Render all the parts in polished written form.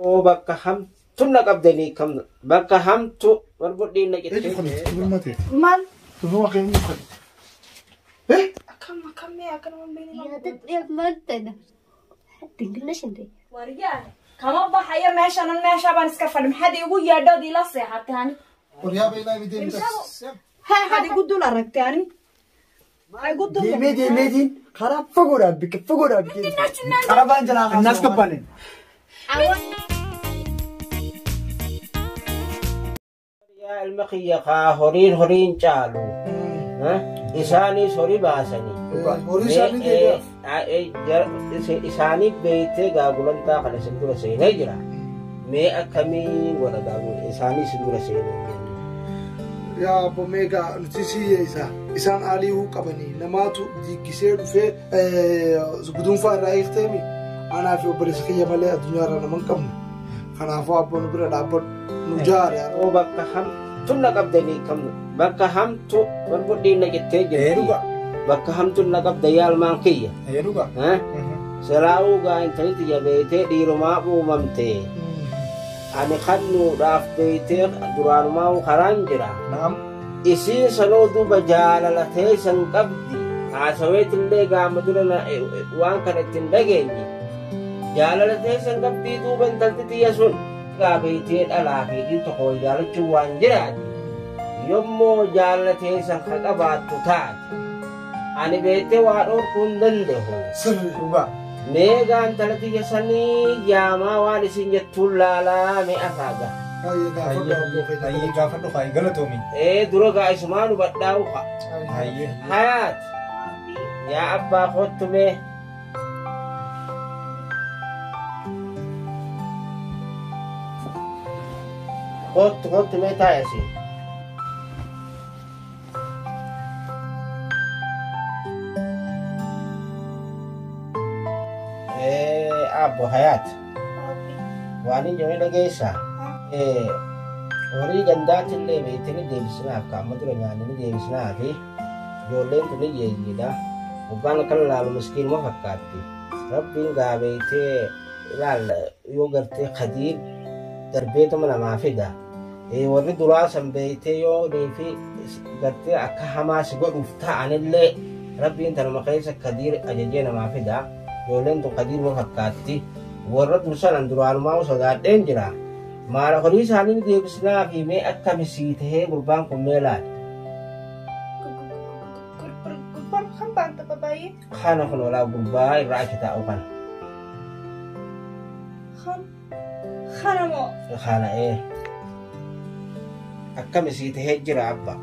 Oo bakka hamtu na qabdanii kam bakka hamtu barbudhiin na Eenyu cittee. kan durbummaa Maal? Durbummaa kee eenyu kan? Eh? Akkam akkam mee akka nama hin beekne. Waryaa kama baxayo meeshanan meesha baan iska fadhi maxaad iigu yeedhood ila seexatay ani. Waryaa beelaa mi deemta? Maxaad igu dul aragtay ani. Maxaa igu dul Deemee deemeetiin karaa fagoodhaan bikka fagoodhaan bikkee qarabaan jalaa kaasuu. Innas qabbaane. Yaa ilma kiyya kaa horiin horiin caalu. Isaanis horii baasanii. Horii isaanii deebi'aaf. Isaanii beektee gaagulantaa kana isin dura seenee jira. Mee akkamii godha gaagul isaanii isin dura seenee jira. Yaa abbo meegaa nuti siyyeessa isaan aalii qabanii namaatu diiggisee dhufee guduunfaa irraa hiikteemi anaa fi obboleessa kiyya malee addunyaa irraa nama hin qabnu. Kanaafuu abbo nu bira dhaabbadhu nu jaare. Oo bakka hamtu na qabdanii kam bakka hamtu barbudhiin na cittee jirti. Dhuga. Bakka hamtu na qabda yaa ilmaan kiyya. Dhuga. Silaa'uu gaa intalli tiyya beektee dhiirumaa uumamte. Ani kannuudhaaf beektee duraanumaa karaan jira. Naam. Isiin sanoo duuba jaalala teessan qabdi. Haasaweetillee gaama dura waan kana ittiin dhageenye. Jaalala teessan qabdii duuba intalti tiyya sun. Gaa beektee dhalaa fi dhiir tokko wal jaalachuun waan jiraati. Yommoo jaalala teessan ka qabaattu taate. Ani beektee waa dhorkuu hin danda'u. Sirri. Dhuga. Meegaa intala tiyya sanii yaamaa waan isin jettuun laalaa mee afaaga. Baay'ee gaafadhu abboo keenya. Hayyee gaafadhu hayi galatoomi. Ee dura gaa isumaa nu badhaa'u ka. Hayyee. Hayaat. Yaa abbaa kottu mee. Kottu kottu mee taa'e asiin. Ee abbo Hayaat. Waan hin jirre dhageessaa. Ee horii gandaatillee beektanii deebisinaaf kaa'ama dura nyaannanii deebisinaaf ijoolleen tun hiyyeeyyiidha. Gubbaan akkana laalu miskiinuma fakkaatti. Rabbiin gaa beektee ilaal yoo gartee kadiir darbeetuma namaa fida. Warri duraa san beektee yoo fi gartee akka hamaa si godhuuf ta'anillee rabbiin tanuma keessa kadiir ajajee namaa fida. Ijoolleen tun kadiiruma fakkaatti. Warra dursanan duraanumaa sodaadheen jira. Maala horii isaanii ni deebisnaa fi mee akkami sii tahee gurbaan kun mee laal. Gurbaan kan baanta babaayee. Kana kun olaa gurbaa irraa achi taa'u kana. Kan kana moo? Kana ee. Akkami sii tahee jira abba.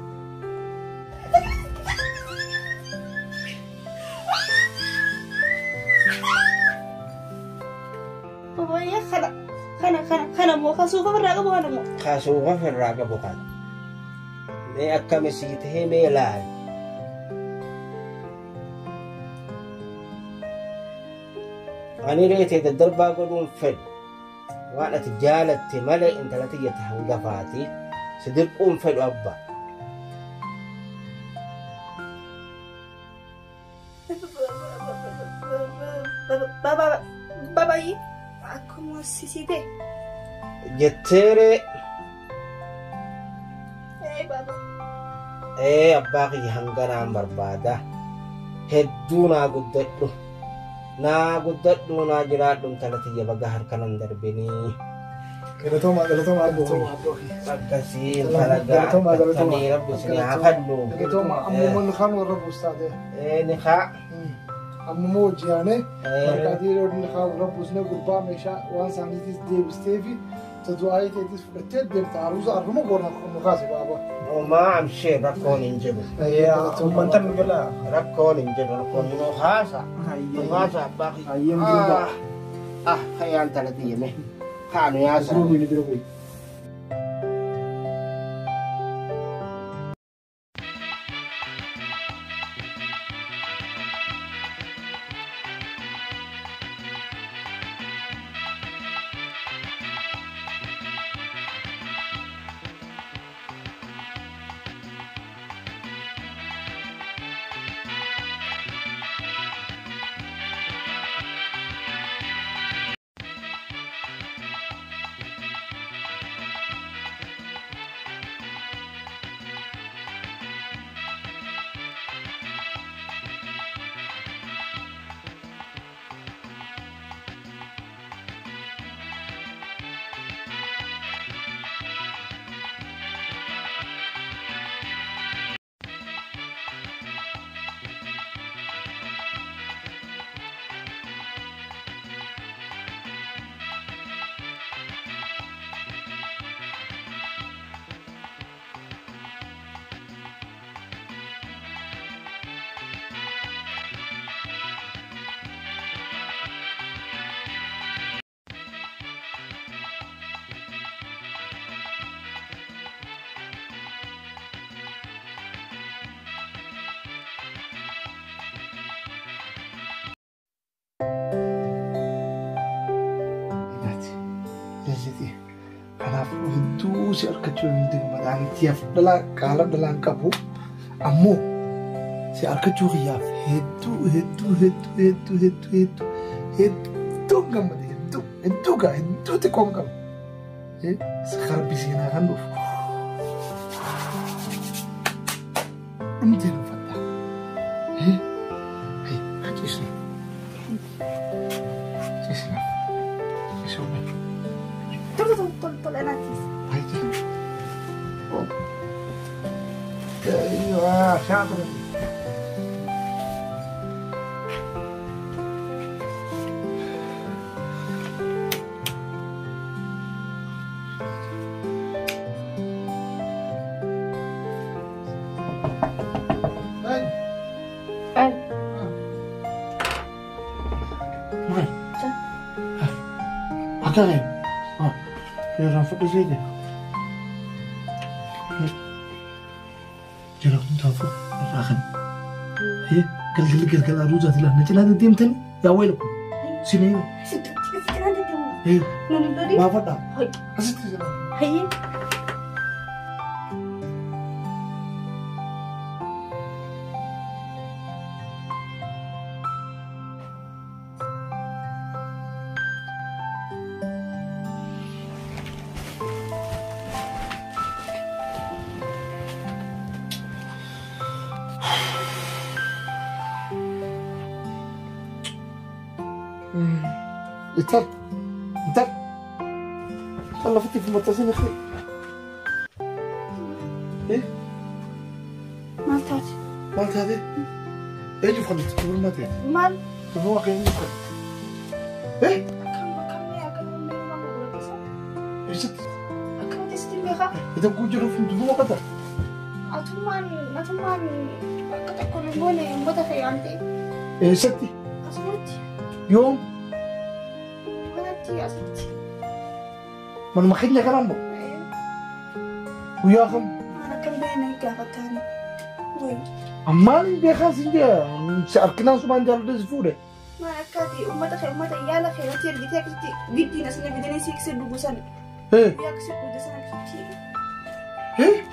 Babaayee kana kana kana kana moo kan suufa irraa qabu kana moo? Kaasuufa irraa qabu kana. Mee akkami sii tahee mee laal. Ani reetee daddarbaa godhuun fedhu. Waan ati jaalatte malee intala tiyya ta hangafaati. Si dirquun fedhu abba. Babaayee akkuma sisii ta'e. Jetteeree Ee baba. ee abbaa kiyya hanganaan barbaada. Hedduu naa guddadhu. Naa guddadhu naa jiraadhu intala tiyya baga harkanan darbinii. Galatoomaa galatoomaa abboo. Abboo keenya. Akkasii intala Galatoomaa, galatoomaa. gaaffattanii rabbi isin haa fallu. Galatoomaa ammuma nu kaan warra buustaate. Ee ni haa. Ammuma hojii aanee Ee. barqaatii yeroo inni kaan warra buusnee gurbaa meeshaa waan isaaniitis deebistee fi tadu'aayii ta'etis fudhattee deemta haruusa har'uma goona nu kaase baaba. Homaa amshee rakkoon hin jiru. Uummantan nu jala. Rakkoon hin jiru rakkoon hin jiru haasa. Hayyee. Haasa abbaa kiyya. Hayyee nu jala. Ah hayyaan intala tiyya mee. Kaanu yaasa. Dura bu'i dura bu'i. Jajjati. Kanaaf hedduu si argachuu hin danda'u. Tiyaaf dhalaa qaala dhalaan qabu. Ammoo si argachuu kiyyaaf hedduu hedduu hedduu hedduu hedduu hedduu hedduu gammade hedduu hedduu gaa hedduu xiqqoon qaba. Si harbi seenaa kan dhufu. Dhumtee nuffadha. Ciisna. Ciisna. Ciisna. Tole tole tole tole anaatiis. ايوه شاطر. Jara hundaafuu irraa kan galgalli galgala aruuzaati laal na cinaa deddeemtanii yaa wayla kun sinee baafadhaa asitti jira. انتر انتر خلفتي في المتصل اخي. ايه مال تاتي مال تاتي ايه خلت قبل ما تاتي مال هو كاين ايه كم يا كم ما ايش كم تستميخا اذا كنت جرب في الدنيا قدر اتمان اتمان كتكون بوني مبتخي عمتي ايه ستي اصبرتي يوم من ما خدني كلامه ويا خم انا كم بينك قافتاني وين امال بيخاس انت سأركنا سبحان جل جلاله ما كاتي امتك امتك يا لا خير تير ديتك ديتي ناس اللي بدني سيكس دوغسان ايه ياكس دوغسان كتي ايه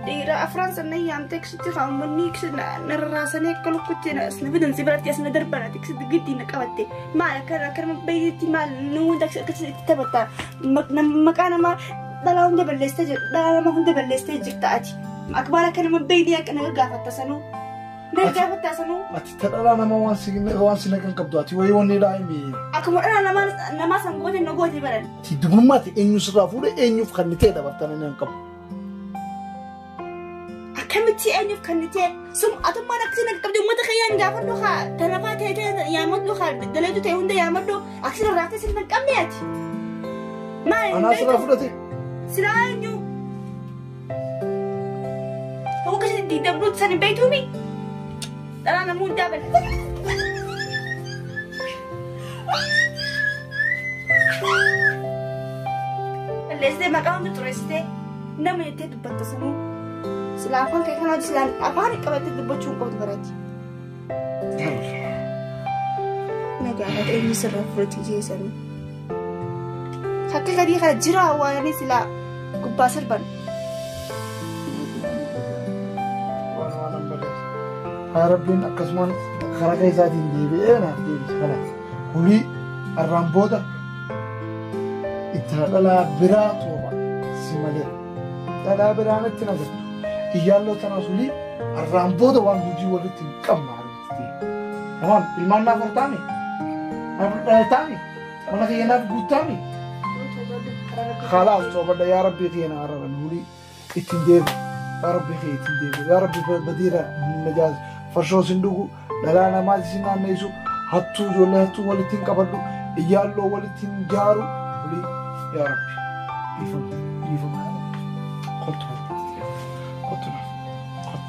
ديرا فرنسا نية عم تكشتي خامني كش نراسني كل كنت ناس نبدن زبرت يا سند دربنا تكسد قدي نقبتي ما كر كر بيتي ما نو دك تبتا مكان ما دلاهم دبلست دلا ما هم دبلست جرتاتي أكبر كان ما بيني أنا قافت سنو نقافت سنو أتتلا أنا ما وانسي لكن قبضاتي ويوني دايمي أكبر أنا ما ما سنقول نقول بلد تدبر إنه صرافوري إنه في خنتي دبرتنا نقب كمتي أني في كنتي سم أتم أنا كسينا قبل ما تخيل قافر لها تنفات هي يا مدلو خال دلتو تيهون يا مدلو أكسر رافت سنة كم ما أنا صرافورتي سلانيو هو كش دي دبلوت سنة بيتومي أنا مو دابل اللي ما كان ترسته نم يتدبر تسمو سلافان كي كان سلان أفاني قبل تدبر شو قبل براتي نجاحت أي مسرة فرتي جيسان حقيقة دي خلا جرا وأنا سلا قباسر بن ربين أقسمان خرج زادين دي أنا دي خلاص ولي الرامبودا إتلا برا توبا سيمالي تلا برا نتنازل إيالو تنازلي الرامبودا وان بوجي ولتين كم عرفتي تمام المال نافرتاني نافرتاني وانا خي ناف قوتاني خلاص توبا يا ربي خينا عربا ولي اتنديب يا ربي خي اتنديب يا ربي بديرة النجاز فرشو صندوقو لا أنا ما سينا نيسو هاتو جوله هاتو ولتين قبلو إيالو ولتين جارو ولي يا ربي يفهم يفهم يا ربي قلت قلت قلت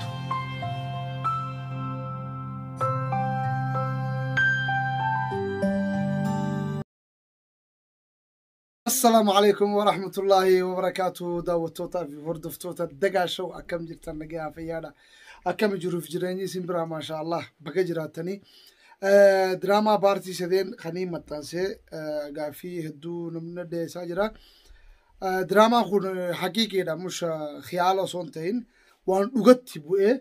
السلام عليكم ورحمة الله وبركاته. داوتوتا في هردفتوتا دقاشو أكم جرتان نجاها فيانا أكم جروف جراني سنبرا ما شاء الله بقى جراتني Diraamaa paartii sadeen kanii maxxansee gaaffii hedduu namni dhiyeessaa jira. Diraamaan kun haqiiqiidha, mush khiyaala osoo hin ta'in waan dhugatti bu'ee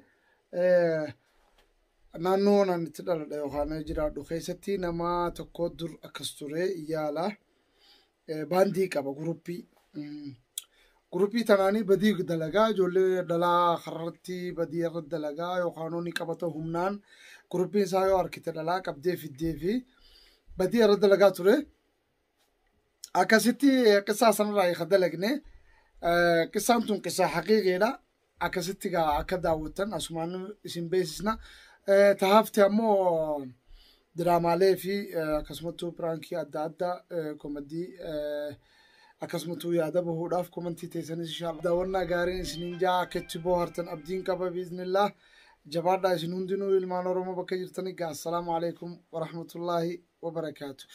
naannoo naan itti dhaladha yookaan jiraadhu keessatti nama tokko dur akkas ture yaala. Baandii qaba, guruppii. Guruppii tanaanii badii dalagaa, ijoollee dhalaa karratti badii irratti dalagaa yookaan ni qabata humnaan, guruppiin isaa yoo harkite dhalaa qabdee fiddee fi badii irratti dalagaa ture. Akkasitti qissaa sanarraa hiika dalagne. Qissaan tun qissaa haqiiqiidha. Akkasitti gaa akka daawwattan asumaan isin beeksisna. Tahaafte ammoo diraamaalee fi akkasumattuu piraankii adda addaa, komadii, akkasumattuu yaada bahuudhaaf komantii teessanis inshallah. Daawwannaa gaariin isiniin jaa, akka itti bohaartan abdiin qaba biiznillah. Jabaadhaa isin hundinuu ilmaan Oromoo bakka jirtanii gaa. Assalaamu alaikum warahmatullaahi wabarakaatu.